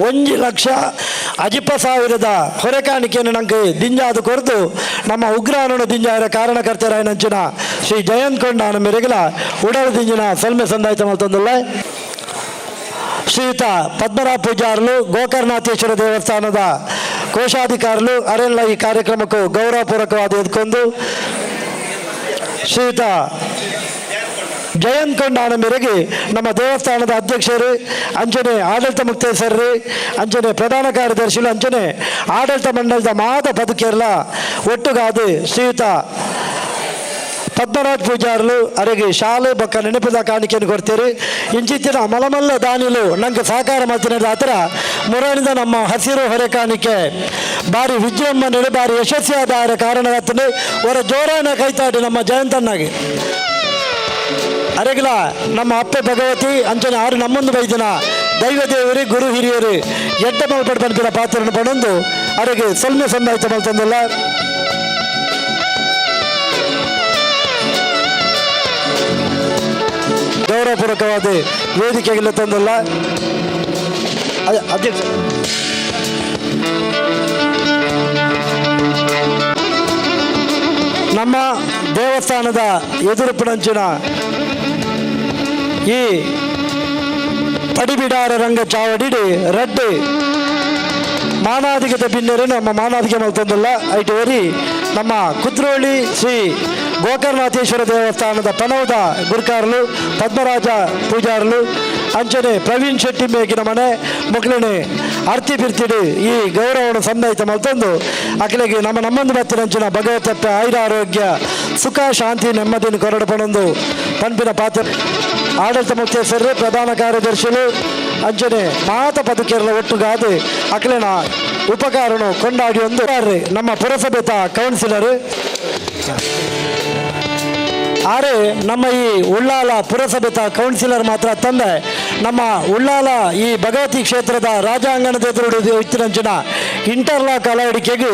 1 ಲಕ್ಷ ಅಜಿಪ ಸಾವಿರದ ಹೊರೆಕಾಣಿಕೆಯನ್ನು ನಂಗೆ ದಿಂಜಾದು ಕೊರತು ನಮ್ಮ ಉಗ್ರಾನನು ದಿಂಜಾಯರ ಕಾರಣಕರ್ತರಾಯನಂಚಿನ ಶ್ರೀ ಜಯಂತ್ ಕೊಂಡಾನ ಮೆರೆಗಲ ಉಡಲ್ ದಿಂಜಿನ ಸೊಲ್ಮೆ ಸಂದಾಯ್ತ ಮಲ್ತೊಂದುಲ್ಲ. ಶ್ರೀಯುತ ಪದ್ಮನಾಭ ಪೂಜಾರ್ಲು ಗೋಕರ್ಣಾಥೇಶ್ವರ ದೇವಸ್ಥಾನದ ಕೋಶಾಧಿಕಾರುಲು ಅರೆಲ್ಲ ಈ ಕಾರ್ಯಕ್ರಮಕ್ಕೂ ಗೌರವಪೂರ್ವಕವಾದ ಎದ್ಕೊಂಡು ಶ್ರೀಯುತ ಜಯಂತ್ ಕೊಂಡಾನ ಮೇರೆಗೆ ನಮ್ಮ ದೇವಸ್ಥಾನದ ಅಧ್ಯಕ್ಷರು ಅಂಚನೆ ಆಡಳಿತ ಮುಕ್ತೇಸರ್ರು ಅಂಚನೆ ಪ್ರಧಾನ ಕಾರ್ಯದರ್ಶಿಗಳು ಅಂಚನೆ ಆಡಳಿತ ಮಂಡಲದ ಮಾದ ಪದುಕೆರ್ಲ ಒಟ್ಟುಗಾದು ಶ್ರೀಯುತ ಪದ್ಮನಾಭ ಪೂಜಾರ್ಲು ಅರೆಗೆ ಶಾಲೆ ಬೊಕ್ಕ ನೆನಪಿದ ಕಾಣಿಕೆಯನ್ನು ಕೊಡ್ತೀರಿ. ಇಂಚಿತ್ತಿನ ಮಲಮಲ್ಲ ದಾನಿಲು ನಂಗೆ ಸಹಕಾರ ಮಾಡ್ತೀನಿ. ಆತರ ಮುರಣಿದ ನಮ್ಮ ಹಸಿರು ಹೊರೆ ಕಾಣಿಕೆ ಬಾರಿ ವಿಜೃಂಭಣೆ ಬಾರಿ ಯಶಸ್ವಿಯಾದ ಕಾರಣವಾಗ್ತದೆ. ಅವರ ಜೋರಾನ ಕೈತಾಡಿ ನಮ್ಮ ಜಯಂತನ್ನಾಗಿ ಅರೆಗಿಲ ನಮ್ಮ ಅಪ್ಪೆ ಭಗವತಿ ಅಂಚನೆ ಆರು ನಮ್ಮೊಂದು ಬೈದಿನ ದೈವ ದೇವರಿ ಗುರು ಹಿರಿಯರು ಎಡ್ಡ ಮಲ್ಪಡ್ ಪನ್ಪಿನ ಪಾತ್ರನ ಪಡೊಂದು ಅರೆಗೆ ಸೊಲ್ಮೆ ಸಂದಾಯ್ತ ಮಲ್ತಂದಿಲ್ಲ. ಗೌರವಪೂರ್ವಕವಾದ ವೇದಿಕೆಗೆ ತಂದಲ್ಲ ಅಧ್ಯಕ್ಷ. ನಮ್ಮ ದೇವಸ್ಥಾನದ ಎದುರುಪಣಂಚಿನ ಈ ಪಡಿಬಿಡಾರ ರಂಗ ಚಾವಡಿಡಿ ರಡ್ಡು ಮಾನಾದಿಗದ ಬಿನ್ನೆರು ನಮ್ಮ ಮಾನಾದಿಗೆ ಮಲ್ತೊಂದುಲ್ಲ. ಐಟು ಒರಿ ನಮ್ಮ ಕುದ್ರೋಳಿ ಶ್ರೀ ಗೋಕರ್ಣಾಥೇಶ್ವರ ದೇವಸ್ಥಾನದ ಪನೌದ ಗುರ್ಕಾರ್ಲು ಪದ್ಮರಾಜ ಪೂಜಾರ್ಲು ಅಂಚನೆ ಪ್ರವೀಣ್ ಶೆಟ್ಟಿ ಮೇಗಿನ ಮನೆ ಮೊಕ್ಲೆನೆ ಅರ್ತಿ ಬಿರ್ತಿಡು ಈ ಗೌರವವನ್ನು ಸಂದಾಯಿತ ಮಲ್ತೊಂದು ಅಖಿಲೆಗೆ ನಮ್ಮ ನಮ್ಮೊಂದು ಬತ್ತಿನಂಚಿನ ಭಗವತಪ್ಪ ಆಯುರ ಆರೋಗ್ಯ ಸುಖ ಶಾಂತಿ ನೆಮ್ಮದಿಯನ್ನು ಕೊರಡು ಪಣೊಂದು ಪನ್ಪಿನ ಪಾತ್ರ ಆಡಳಿತ ಮುಖ್ಯಸ್ಥರು ಪ್ರಧಾನ ಕಾರ್ಯದರ್ಶಿಗಳು ಅಂಚನೆ ಮಾತ ಪದುಕೆರ್ಲ ಒಟ್ಟುಗಾದು ಅಖಿಲೆನ ಉಪಕಾರನು ಕೊಂಡಾಡಿ ಒಂದು ನಮ್ಮ ಪುರಸಭೆತ ಕೌನ್ಸಿಲರ್ ಆರೆ ನಮ್ಮ ಈ ಉಳ್ಳಾಲ ಪುರಸಭೆತ ಕೌನ್ಸಿಲರ್ ಮಾತ್ರ ತಂದೆ ನಮ್ಮ ಉಳ್ಳಾಲ ಈ ಭಗವತಿ ಕ್ಷೇತ್ರದ ರಾಜಾಂಗಣದ ಎದುರು ಇತ್ತಿನಂಚಿನ ಇಂಟರ್ಲಾಕ್ ಅಳವಡಿಕೆಗೆ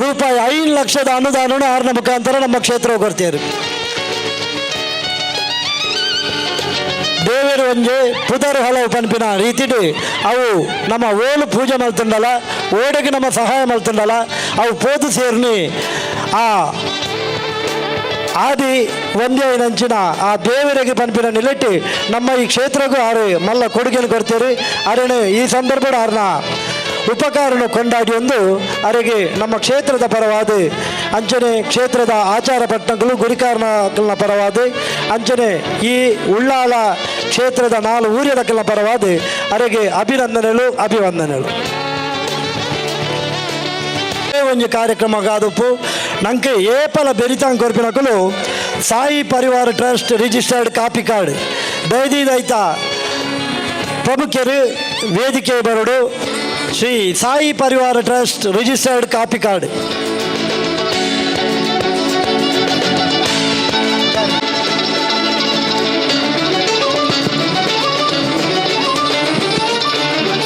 ರೂಪಾಯಿ 5 ಲಕ್ಷದ ಅನುದಾನವನ್ನು ಆರ್ನ ಮುಖಾಂತರ ನಮ್ಮ ಕ್ಷೇತ್ರ ಕೊಡ್ತೀರಿ. ದೇವರು ಒಂಜೆ ಪುದರ್ ಹಲವು ಪನ್ಪಿನ ರೀತಿಡು ಅವು ನಮ್ಮ ಓಲು ಪೂಜೆ ಮಲ್ತುಂಡಲ ಓಡೆಗೆ ನಮ್ಮ ಸಹಾಯ ಮಲ್ತುಂಡಲ ಅವು ಪೋದು ಸೇರ್ನಿ ಆ ಆದಿ ಒಂದೇ ನಂಚಿನ ಆ ದೇವರಿಗೆ ಪನ್ಪಿನ ನಿಲೆಟ್ಟಿ ನಮ್ಮ ಈ ಕ್ಷೇತ್ರಕ್ಕೂ ಆರು ಮಲ್ಲ ಕೊಡುಗೆಯನ್ನು ಕೊಡ್ತೀರಿ. ಅರಣೆ ಈ ಸಂದರ್ಭದ ಆರ್ನ ಉಪಕಾರನು ಕೊಂಡಾಡಿ ಒಂದು ಅರೆಗೆ ನಮ್ಮ ಕ್ಷೇತ್ರದ ಪರವಾದ ಅಂಚನೆ ಕ್ಷೇತ್ರದ ಆಚಾರ ಪಟ್ಟಣಗಳು ಗುರಿಕಾರನ ಪರವಾದ ಅಂಚನೆ ಈ ಉಳ್ಳಾಲ ಕ್ಷೇತ್ರದ 4 ಊರಿನ ಪರವಾದ ಅರೆಗೆ ಅಭಿನಂದನೆಗಳು ಅಭಿವಂದನೆಗಳು. ಒಂಜಿ ಕಾರ್ಯಕ್ರಮ ಗಾದುಪ್ಪು ನಂಗೆ ಏಪಲ ಬೆರಿತಾಂಗ್ ಕೊರ್ಪಿನಕುಲು ಸಾಯಿ ಪರಿವಾರ ಟ್ರಸ್ಟ್ ರಿಜಿಸ್ಟರ್ಡ್ ಕಾಪಿಕಾಡ್ ದಯದೀದೈತ ಪ್ರಮುಖರು ವೇದಿಕೆ ಬರಡು ಶ್ರೀ ಸಾಯಿ ಪರಿವಾರ ಟ್ರಸ್ಟ್ ರಿಜಿಸ್ಟರ್ಡ್ ಕಾಪಿಕಾಡ್.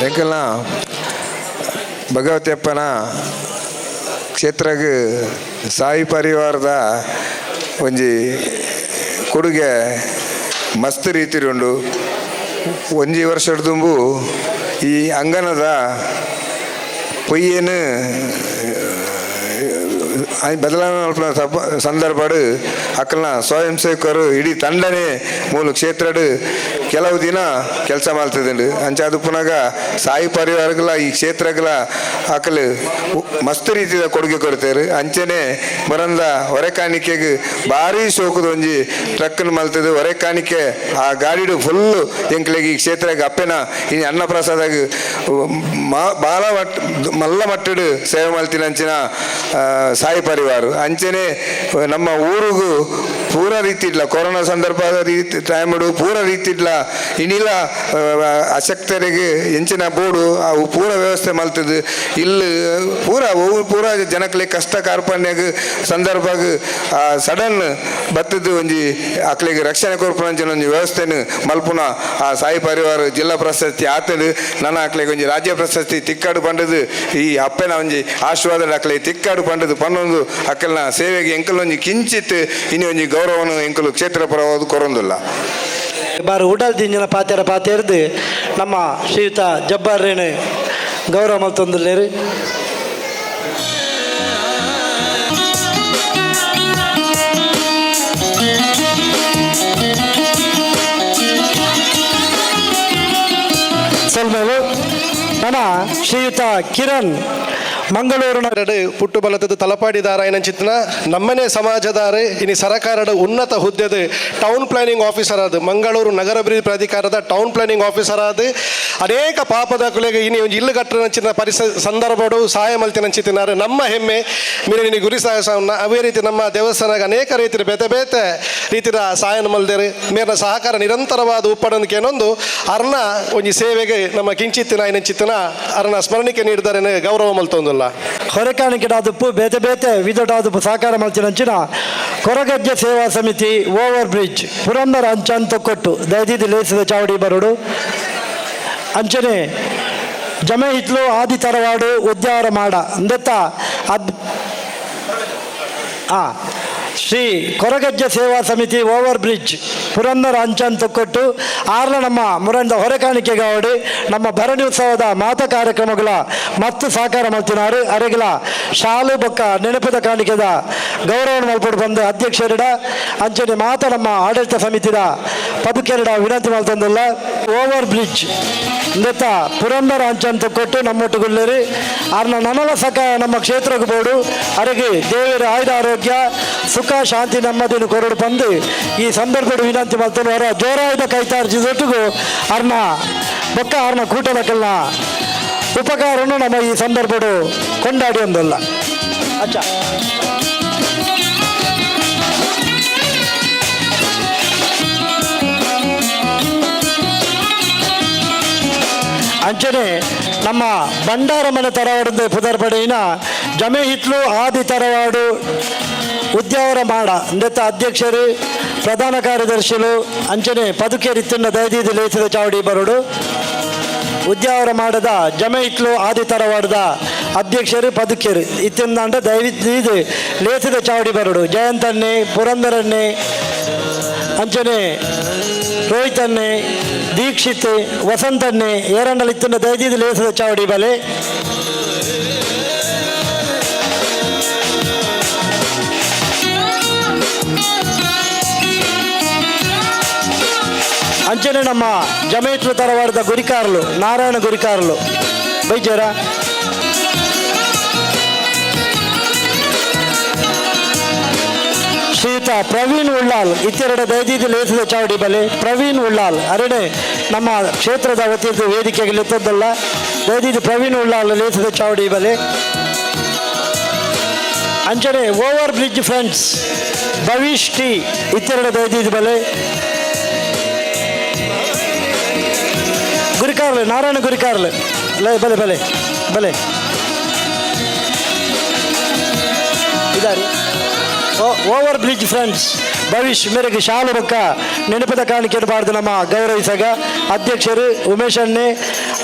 ಎಂಕಲ್ನ ಭಗವತಿಯಪ್ಪನ ಕ್ಷೇತ್ರಗ್ ಸಾಯಿ ಪರಿವಾರದ ಒಂಜಿ ಕೊಡುಗೆ ಮಸ್ತ್ ರೀತಿರುಂಡು. ಒಂಜಿ ವರ್ಷದ ದುಂಬು ಈ ಅಂಗನದ ಪೊಯ್ಯೇನು ಬದಲಾವಣೆ ಮಲ್ಪುನ ಸಂದರ್ಭಡ್ ಅಕಲ್ನ ಸ್ವಯಂ ಸೇವಕರು ಇಡೀ ತಂಡನೇ ಮೂಲು ಕ್ಷೇತ್ರಡ್ ಕೆಲವು ದಿನ ಕೆಲಸ ಮಲ್ತದುಂಡು. ಅಂಚಾದ್ ಪುನಗ ಸಾಯಿ ಪರಿವಾರಗಳ ಈ ಕ್ಷೇತ್ರಗಳ ಅಕಲ್ ಮಸ್ತ್ ರೀತಿದ ಕೊಡುಗೆ ಕೊಡ್ತಾರೆ. ಅಂಚನೆ ಬರಂದ ಹೊರೆ ಕಾಣಿಕೆಗ್ ಭಾರಿ ಶೋಕದ ಒಂಜಿ ಟ್ರಕ್ ಮಲ್ತದು ಹೊರೆ ಕಾಣಿಕೆ ಆ ಗಾಡಿಡು ಫುಲ್ ಎಂಕ್ಲೆಗ್ ಈ ಕ್ಷೇತ್ರಗ್ ಅಪ್ಪೆನ ಈ ಅನ್ನಪ್ರಸಾದಾಗ ಬಾಲ ಮಟ್ಟ ಮಲ್ಲ ಮಟ್ಟಡ್ ಸೇವೆ ಮಲ್ತಿನ ಅಂಚಿನ ಸಾಯಿ ಪರಿವಾರ. ಅಂಚನೆ ನಮ್ಮ ಊರುಗು ಪೂರ ರೀತಿ ಇಲ್ಲ ಕೊರೋನಾ ಸಂದರ್ಭದ ರೀತಿ ಟೈಮ್ಡು ಪೂರ ರೀತಿ ಇಲ್ಲ ಇನಿಲ ಅಶಕ್ತರಿಗೆ ಎಂಚಿನ ಬೋಡು ಅವು ಪೂರ ವ್ಯವಸ್ಥೆ ಮಲ್ತದು. ಇಲ್ಲಿ ಪೂರ ಅವು ಪೂರ ಜನಕ್ಲೆ ಕಷ್ಟ ಕಾರ್ಪಣ್ಯಗ್ ಸಂದರ್ಭಗ್ ಸಡನ್ ಬತ್ತದು ಒಂಜಿ ಅಕ್ಲೆಗ್ ರಕ್ಷಣೆ ಕೊರ್ಪುನ ಅಂಚಿನ ಒಂಜಿ ವ್ಯವಸ್ಥೆನ್ ಮಲ್ಪುನ ಆ ಸಾಯಿ ಪರಿವಾರ ಜಿಲ್ಲಾ ಪ್ರಶಸ್ತಿ ಆತದು. ನನ್ನ ಅಕ್ಲೆಗ್ ಒಂಜಿ ರಾಜ್ಯ ಪ್ರಶಸ್ತಿ ತಿಕ್ಕಾಡು ಪಂಡದು ಈ ಅಪ್ಪೆನ ಒಂಜಿ ಆಶೀರ್ವಾದ ಅಕ್ಲೆ ತಿಕ್ಕಾಡು ಪಂಡದು ಪನ್ನೊಂದು ಅಕ್ಕಲ್ನ ಸೇವೆಗೆ ಎಂಕಲ್ ಒಂಜಿ ಕಿಂಚಿತ್ ಇನಿ ಒಂಜಿ ಗೌರವನು ಎಂಕಲು ಕ್ಷೇತ್ರ ಪರವಾದ ಕೊರೊಂದುಲ್ಲ. ಬಾರು ಉಡಲ್ ದಿಂಜಿನ ಪಾತೆರ ಪಾತೆರ್ದು ನಮ್ಮ ಶ್ರೀಯುತ ಜಬ್ಬಾರೇನು ಗೌರವ ಮಲ್ತೊಂದುಲ್ಲೆರ್. ಸೊಲ್ಮೆಲು ನಮ್ಮ ಶ್ರೀಯುತ ಕಿರಣ್ ಮಂಗಳೂರಿನ ಪುಟ್ಟು ಬಲತದ ತಲಪಾಡಿದಾರಾಯನಂಚಿತ್ನ ನಮ್ಮನೆ ಸಮಾಜದಾರೆ ಇನಿ ಸರಕಾರದ ಉನ್ನತ ಹುದ್ದೆದ ಟೌನ್ ಪ್ಲಾನಿಂಗ್ ಆಫೀಸರ್ ಆದ ಮಂಗಳೂರು ನಗರಾಭಿವೃದ್ಧಿ ಪ್ರಾಧಿಕಾರದ ಟೌನ್ ಪ್ಲಾನಿಂಗ್ ಆಫೀಸರ್ ಆದ ಅನೇಕ ಪಾಪದ ಕುಲೆಗೆ ಇನಿ ಒಂಜಿ ಇಲ್ಲು ಕಟ್ಟನಂಚಿನ ಪರಿಸ ಸಂದರ್ಭಡು ಸಹಾಯ ಮಲ್ತಿನಂಚಿತ್ತಿನಾರು ನಮ್ಮ ಹೆಮ್ಮೆ ಮೀರಿನ ಗುರಿ ಸಹಾಯ. ಅವೇ ರೀತಿ ನಮ್ಮ ದೇವಸ್ಥಾನಕ್ಕೆ ಅನೇಕ ರೀತಿಯ ಬೇತೆ ಬೇತೆ ರೀತಿಯ ಸಹಾಯ ಮಲ್ದೇರು ಮೇರಿನ ಸಹಕಾರ ನಿರಂತರವಾದ ಉಪ್ಪಡನಕೇನೊಂದು ಅರ್ನ ಒಂಜಿ ಸೇವೆಗೆ ನಮ್ಮ ಕಿಂಚಿತ್ತಿನ ಐನಂಚಿತ್ತಿನ ಅರ್ನ ಸ್ಮರಣಿಕೆ ನೀಡಿದರೆ ಗೌರವ ಮಲ್ತೊಂದುಲ್ಲ. ಹೊರಕಾಣಿಕೆಡಾದುಪ್ಪು ಬೇತೆ ಬೇತೆ ವಿಧಡಾದುಪ್ಪು ಸಹಕಾರ ಮಲ್ತಿನಂಚಿನ ಕೊರಗಜ್ಜೆ ಸೇವಾ ಸಮಿತಿ ಓವರ್ ಬ್ರಿಡ್ಜ್ ಪುರಂದರ ಅಂಚನ್ ತೊಕ್ಕೊಟ್ಟು ದಯದೀದಿ ಲೇಸಿದ ಚಾವಡಿ ಬರುಡು. ಅಂಚನೆ ಜಮೆ ಹಿತ್ಲು ಆದಿ ತರವಾಡು ಉದ್ಯಾವರ ಮಾಡ ಅಂದೆತ್ತ ಅದ್ ಆ ಶ್ರೀ ಕೊರಗಜ್ಜೆ ಸೇವಾ ಸಮಿತಿ ಓವರ್ ಬ್ರಿಡ್ಜ್ ಪುರಂದರ ಅಂಚನ್ ತೊಕ್ಕೊಟ್ಟು ಆರ್ಲ ನಮ್ಮ ಮುರಂದ ಹೊರೆಕಾಣಿಕೆಗಾವಡಿ ನಮ್ಮ ಭರಣಿ ಉತ್ಸವದ ಮಾತ ಕಾರ್ಯಕ್ರಮಗಳ ಮತ್ತು ಸಹಕಾರ ಮಲ್ತಿನಾರು ಅರೆಗಿಲ ಶಾಲು ಬೊಕ್ಕ ನೆನಪದ ಕಾಣಿಕೆದ ಗೌರವ ಮಲ್ಪಡು ಬಂದು ಅಧ್ಯಕ್ಷರಿಡ ಅಂಚನೆ ಮಾತ ನಮ್ಮ ಆಡಳಿತ ಸಮಿತಿದ ಪದುಕೆರಡ ವಿನಂತಿ ಮಲ್ತೊಂದುಲ್ಲ. ಓವರ್ ಬ್ರಿಡ್ಜ್ ಇಂದೆತ್ತ ಪುರಂದರ ಅಂಚನ್ ತೊಕ್ಕೊಟ್ಟು ನಮ್ಮೊಟ್ಟುಗುಲ್ಲೇರಿ ಆರ್ನ ನನಲ ಸಕ ನಮ್ಮ ಕ್ಷೇತ್ರಕ್ಕೆ ಬೋಡು ಅರೆಗೆ ದೇವರ ಆಯುಧ ಆರೋಗ್ಯ ಸುಖ ಶಾಂತಿ ನೆಮ್ಮದಿನ ಕೊರಡು ಬಂದು ಈ ಸಂದರ್ಭದ ವಿನಂತಿ ಮಲ್ತೊಂದು ಅವರ ಜೋರಾಯುಧ ಕೈತಾರ್ಜಿದೊಟ್ಟಿಗೂ ಅರ್ನ ಬೊಕ್ಕ ಅರ್ನ ಕೂಟದಕ್ಕೆಲ್ಲ ಉಪಕಾರವನ್ನು ನಮ್ಮ ಈ ಸಂದರ್ಭಡು ಕೊಂಡಾಡಿ ಒಂದಲ್ಲ. ಅಚ್ಚಾ ಅಂಚನೆ ನಮ್ಮ ಭಂಡಾರ ಮನೆ ತರವಾಡದ ಪುದರ್ಪಡೆಯಿನ ಜಮೆ ಹಿತ್ಲು ಆದಿ ತರವಾಡು ಉದ್ಯಾವರ ಮಾಡ ಅಂದೆತ್ತ ಅಧ್ಯಕ್ಷರು ಪ್ರಧಾನ ಕಾರ್ಯದರ್ಶಿಗಳು ಅಂಚನೆ ಪದುಕೇರಿತ್ತಿನ ದಯದೀದಿ ಲೇಸಿದ ಚಾವಡಿ ಬರುಡು. ಉದ್ಯಾವರ ಮಾಡದ ಜಮೆ ಹಿತ್ಲು ಆದಿ ತರವಾಡದ ಅಧ್ಯಕ್ಷರು ಪದುಕೇರು ಇತ್ತಿಂದಾಂಡ ದಯವಿದ್ದು ಲೇಸಿದ ಚಾವಡಿ ಬರುಡು. ಜಯಂತಣ್ಣೆ ಪುರಂದರಣ್ಣೆ ಅಂಚನೆ ರೋಹಿತಣ್ಣೆ ದೀಕ್ಷಿತ್ ವಸಂತಣ್ಣೆ ಏರಂಡಲ್ ಇತ್ತಿನ ದಯದೀದಿ ಲೇಸದ ಚಾವಡಿ ಬಲೆ. ಅಂಚನೆ ನಮ್ಮ ಜಮೇಟ್ಲು ತರವಾಡದ ಗುರಿಕಾರ್ಲು ನಾರಾಯಣ ಗುರಿಕಾರ್ಲು ಬೈಜೇರ ಶ್ರೀಯುತ ಪ್ರವೀಣ್ ಉಳ್ಳಾಲ್ ಇತ್ತೆರಡು ದಯದೀದಿ ಲೇಸದ ಚಾವಡಿ ಬಲೆ. ಪ್ರವೀಣ್ ಉಳ್ಳಾಲ್ ಅರಣೆ ನಮ್ಮ ಕ್ಷೇತ್ರದ ವತಿಯಿಂದ ವೇದಿಕೆಗೆ ಎತ್ತದ್ದಲ್ಲ. ದಯದೀದಿ ಪ್ರವೀಣ್ ಉಳ್ಳಾಲ್ ಲೇಸದ ಚಾವಡಿ ಬಲೆ. ಅಂಚನೆ over bridge friends Bhavish T ಇತ್ತೆರಡು ದಯದೀದಿ ಬಲೆ. ಗುರಿಕಾರ್ಲೆ ನಾರಾಯಣ ಗುರಿಕಾರ್ಲೆ ಲೇ ಬಲೆ ಬಲೆ ಬಲೆ ಇದಾರಿ ಓವರ್ ಬ್ರಿಡ್ಜ್ ಫ್ರೆಂಡ್ಸ್ ಭವಿಷ್ ಮೇರೆಗೆ ಶಾಲು ಬೊಕ್ಕ ನೆನಪದ ಕಾಣಿಕೆ ಬಾರ್ದು ನಮ್ಮ ಗೌರವಿಸಗ ಅಧ್ಯಕ್ಷರು ಉಮೇಶ್ ಅಣ್ಣೆ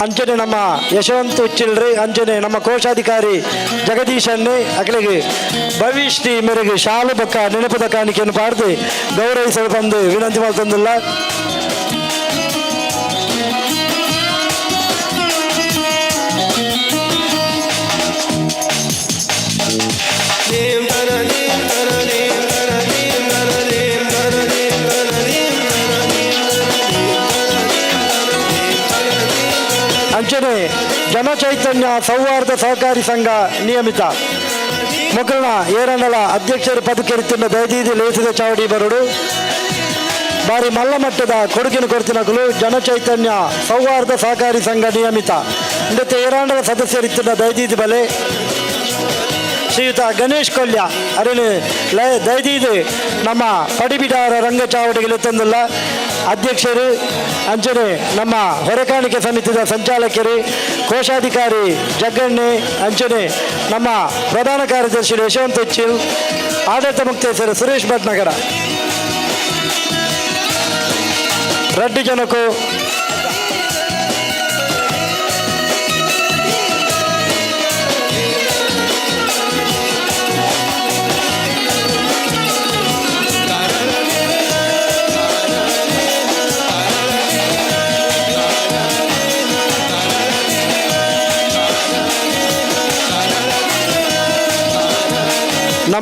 ಅಂಚನೆ ನಮ್ಮ ಯಶವಂತ ಉಚ್ಚಿಲ್ರಿ ಅಂಚನೆ ನಮ್ಮ ಕೋಶಾಧಿಕಾರಿ ಜಗದೀಶ್ ಅಣ್ಣೆ ಅಕಲಿಗೆ ಭವಿಷ್ ಟಿ ಮೇರೆಗೆ ಶಾಲು ಬೊಕ್ಕ ನೆನಪದ ಕಾಣಿಕೆಯನ್ನು ಬಾರ್ದು ಗೌರವಿಸಲು ಬಂದು ವಿನಂತಿ ಮಾಡ್ತಂದಿಲ್ಲ. ಅಂಚನೆ ಜನಚೈತನ್ಯ ಸೌಹಾರ್ದ ಸಹಕಾರಿ ಸಂಘ ನಿಯಮಿತ ಮೊಕಲ್ನ ಏರಂಡಲ ಅಧ್ಯಕ್ಷರು ಪದಕೇರಿತ್ತಿನ ದಯದೀದಿ ಲೇಸಿದ ಚಾವಡಿ ಬರುಡು. ಬಾರಿ ಮಲ್ಲ ಮಟ್ಟದ ಕೊಡುಗಿನ ಕೊಡ್ತಿನಕುಲು ಜನಚೈತನ್ಯ ಸೌಹಾರ್ದ ಸಹಕಾರಿ ಸಂಘ ನಿಯಮಿತ ಇಂದತ್ತೆ ಏರಾಂಡಲ ಸದಸ್ಯರಿತ್ತಿನ ದಯದೀದಿ ಬಲೆ. ಶ್ರೀಯುತ ಗಣೇಶ್ ಕೊಲ್ಯ ಅರಣಿ ಲಯ ದಯದೀದಿ ನಮ್ಮ ಪಡಿಬಿಡಾರ ರಂಗ ಚಾವಡಿಗೆ ತಂದಿಲ್ಲ ಅಧ್ಯಕ್ಷರು ಅಂಚನೆ ನಮ್ಮ ಹೊರೆಕಾಣಿಕೆ ಸಮಿತಿಯ ಸಂಚಾಲಕರು ಕೋಶಾಧಿಕಾರಿ ಜಗ್ಗಣ್ಣೆ ಅಂಚನೆ ನಮ್ಮ ಪ್ರಧಾನ ಕಾರ್ಯದರ್ಶಿ ಯಶವಂತ ಉಚ್ಚಿಲ್ ಆಡಳಿತ ಮುಕ್ತೇಶ್ವರ ಸುರೇಶ್ ಭಟ್ನಗರ ರಡ್ಡು ಜನಕ್ಕೂ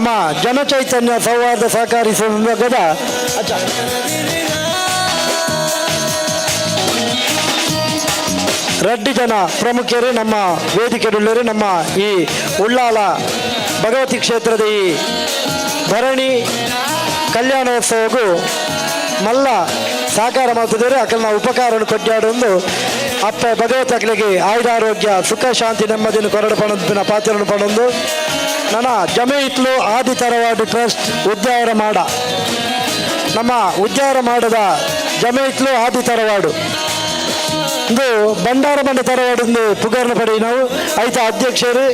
ನಮ್ಮ ಜನಚೈತನ್ಯ ಸೌಹಾರ್ದ ಸಹಕಾರಿ ಸಂಘದ ರಡ್ಡು ಜನ ಪ್ರಮುಖರು ನಮ್ಮ ವೇದಿಕೆಡುಳ್ಳರು. ನಮ್ಮ ಈ ಉಳ್ಳಾಲ ಭಗವತಿ ಕ್ಷೇತ್ರದ ಈ ಭರಣಿ ಕಲ್ಯಾಣೋತ್ಸವಕ್ಕೂ ಮಲ್ಲ ಸಹಕಾರ ಮಾಡ್ತಿದ್ದಾರೆ. ಅಕಲ್ನ ಉಪಕಾರವನ್ನು ಕೊಟ್ಟಾಡೊಂದು ಅಪ್ಪ ಭಗವತಿ ಅಕ್ಲೆಗೆ ಆಯುಧಾರೋಗ್ಯ ಸುಖ ಶಾಂತಿ ನೆಮ್ಮದಿನ ಕೊರಡು ಪಣದ ಪಾತ್ರವನ್ನು ಪಣೊಂದು ನನ್ನ ಜಮೆ ಇತ್ಲು ಆದಿ ತರವಾಡು ಟ್ರಸ್ಟ್ ಉದ್ಯಾವರ ಮಾಡ, ನಮ್ಮ ಉದ್ಯಾವರ ಮಾಡದ ಜಮೆ ಇತ್ಲು ಆದಿ ತರವಾಡು ಇಂದು ಬಂಡಾರ ಬಂಡ ತರವಾಡು ಎಂದು ಪುಗರ್ನ ಪಡಿ ನಾವು. ಐತ ಅಧ್ಯಕ್ಷರು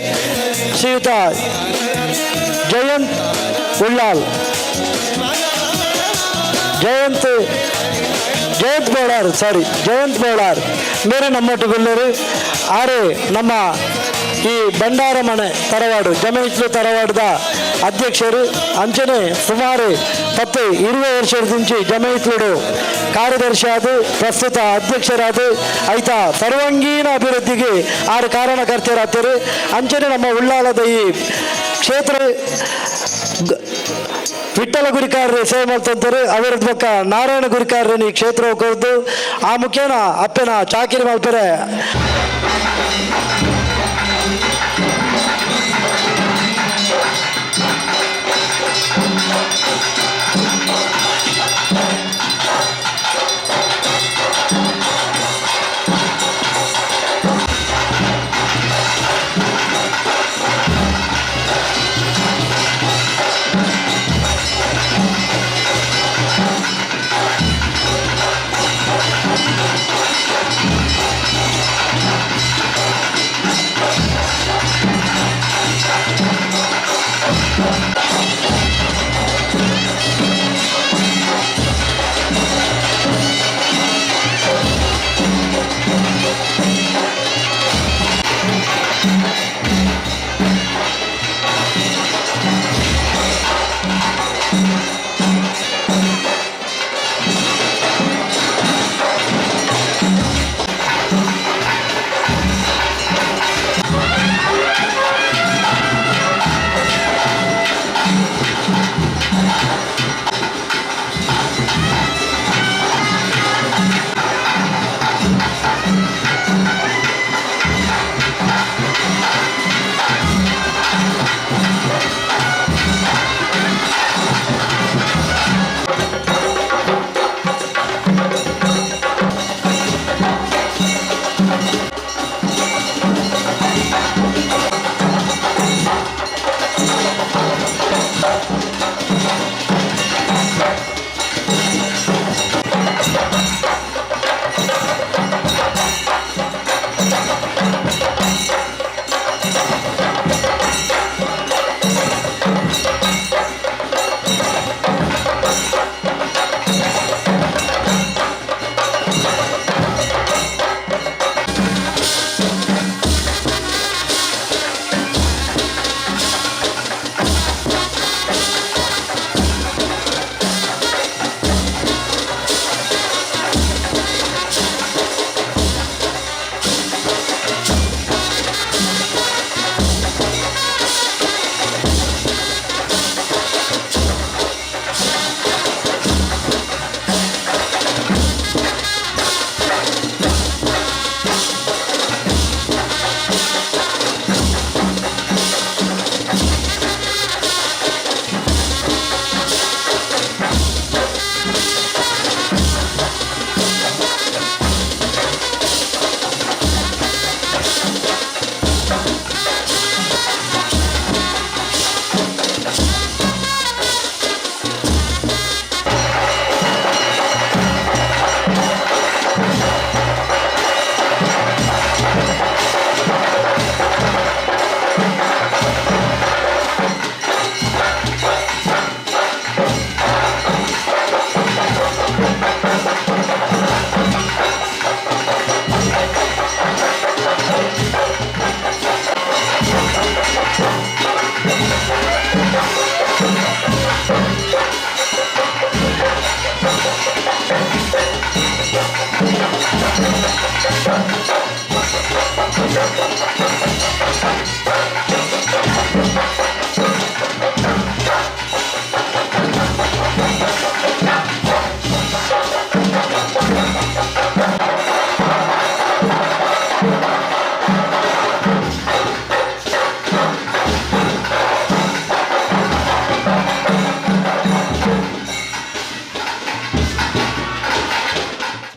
ಶ್ರೀಯುತ ಜಯಂತ್ ಉಳ್ಳಾಲ್, ಜಯಂತ್ ಜಯಂತ್ ಬೋಳಾರ್, ಸಾರಿ, ಜಯಂತ್ ಬೋಳಾರ್ ಮೇರೆ ನಮ್ಮೊಟ್ಟುಗುಳ್ಳರು. ಆರೆ ನಮ್ಮ ಈ ಬಂಡಾರ ಮನೆ ತರವಾಡು ಜಮೆ ಇತ್ಲು ತರವಾಡದ ಅಧ್ಯಕ್ಷರು. ಅಂಚನೆ ಸುಮಾರು 10-20 ವರ್ಷದಿಂಚಿ ಜಮೆ ಇತ್ಲುಡು ಕಾರ್ಯದರ್ಶಿ ಆದ ಪ್ರಸ್ತುತ ಅಧ್ಯಕ್ಷರಾದ ಐತ ಸರ್ವಾಂಗೀಣ ಅಭಿವೃದ್ಧಿಗೆ ಆರು ಕಾರಣಕರ್ತರಾಗ್ತಾರೆ. ಅಂಚನೆ ನಮ್ಮ ಉಳ್ಳಾಲದ ಈ ಕ್ಷೇತ್ರ ವಿಠ್ಠಲ ಗುರಿಕಾರರು ಸೇವೆ ಮಾಡ್ತಂತಾರೆ. ಅವರ ಬೊಕ್ಕ ನಾರಾಯಣ ಗುರಿಕಾರರು ಈ ಕ್ಷೇತ್ರ ಕೊರ್ದು ಆ ಮುಖೇನ ಅಪ್ಪನ ಚಾಕಿರಿ ಮಲ್ಪರೆ.